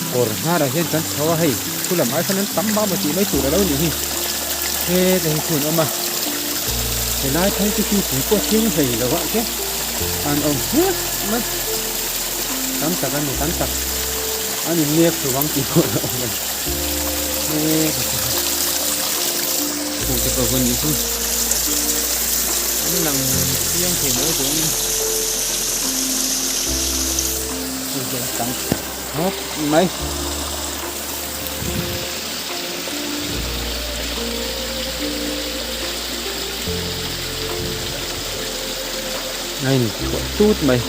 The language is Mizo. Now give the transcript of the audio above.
Kawr hnarah hian kan chho a hei thu lam ai khan an tam mah maw tih mai tur a lo nih hi heta hi khu an awm a helai phei chu khi pui pawh thleng hlei lo ah te an awm hlek mai tam tak a ni tam tak an in nek thlu ang tih pawh a awm a ni heta chu hei heng te pawh hun nih hi an lang chiang thei mai chuan hei hian tam khawp mai. A in thuah tut mai.